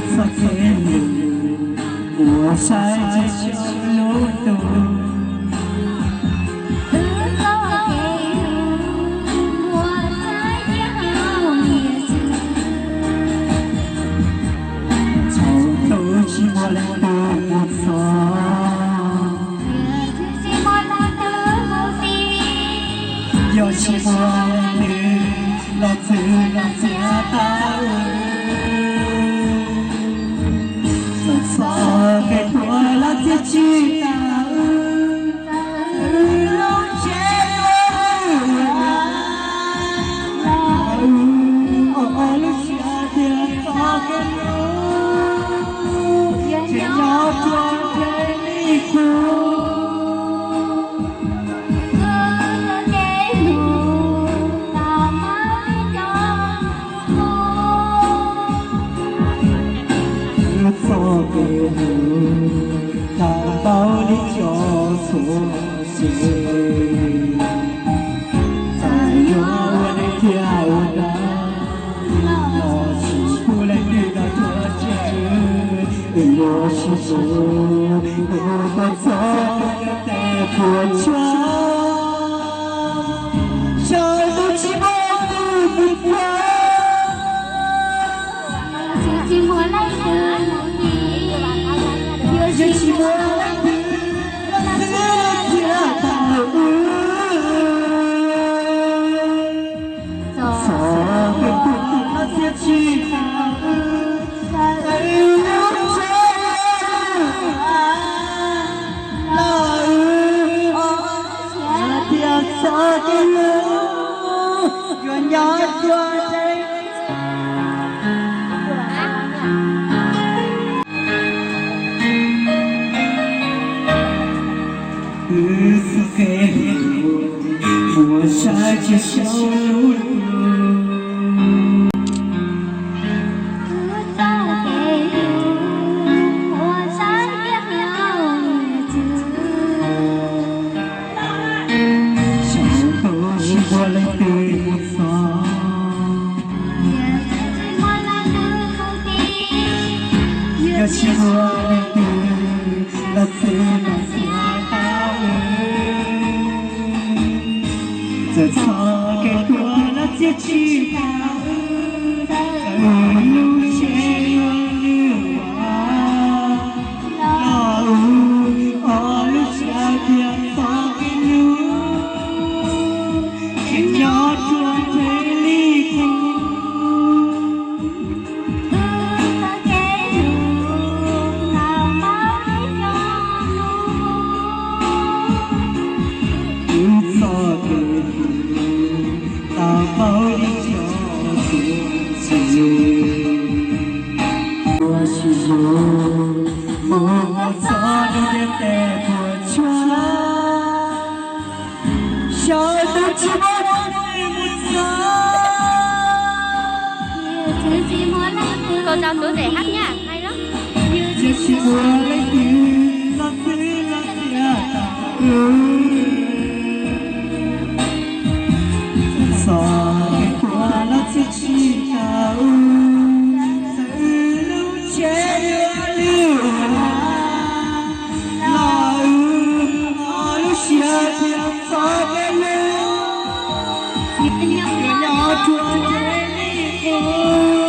Txoj kev hlub uas saib tsis xyaw lub ntuj. Txhua tus tsis muaj leej twg mus txog. Yog tsis muaj leej twg los txwv los txiav tau. Txoj kev tuag los txiav tsis tau. Lub tsev los lub siab tiag txoj kev hlub, tseem nyob rau ntiaj teb li qub. Wb txoj kev hlub tau npaum li cov txhuam xim, txawm yuav ua neej thiab ua nraug los tsis pub leej twg los tuag tseg. Wb yuav sib hlub, wb tau txog rau yav tej puas tsuaj. Sawv daws tsis muaj leej twg mus txog. Tsis muaj leej twg mus txog. Yog tsis muaj leej twg los txwv los txiav tau wb. Txoj kev tuag los txiav tsis tau wb. Txawm lub tsev los wb, hais tias txoj kev hlub yuav nyob rau ntiaj teb. Wb txoj kev hlub uas saib tsis xyaw lub ntuj. Sawv daws tsis muaj leej twg mus txog. Yog tsis muaj leej twg los txwv los txiav tau wb. Txawm txoj kev tuag los txiav tsis tau wb, txawm lub tsev yuav lwj ua los wb, ob lub siab tiag txoj kev hlub, tseem nyob rau ntiaj teb li qub. Wb txoj kev hlub tau npaum li cov txhuam xim, ua tsis zoo mus txog rau yav tej puas tsuaj. Sawv daws tsis muaj leej twg mus txog. Cô cháu chú rể hát nhá, hay lắm. Yog tsis muaj leej twg los txwv los txiav tau wb. Txoj kev tuag los txiav tsis tau wb, txawm lub tsev yuav lwj ua los wb, ob lub siab tiag txoj kev hlub, tseem nyob rau ntiaj teb li qub.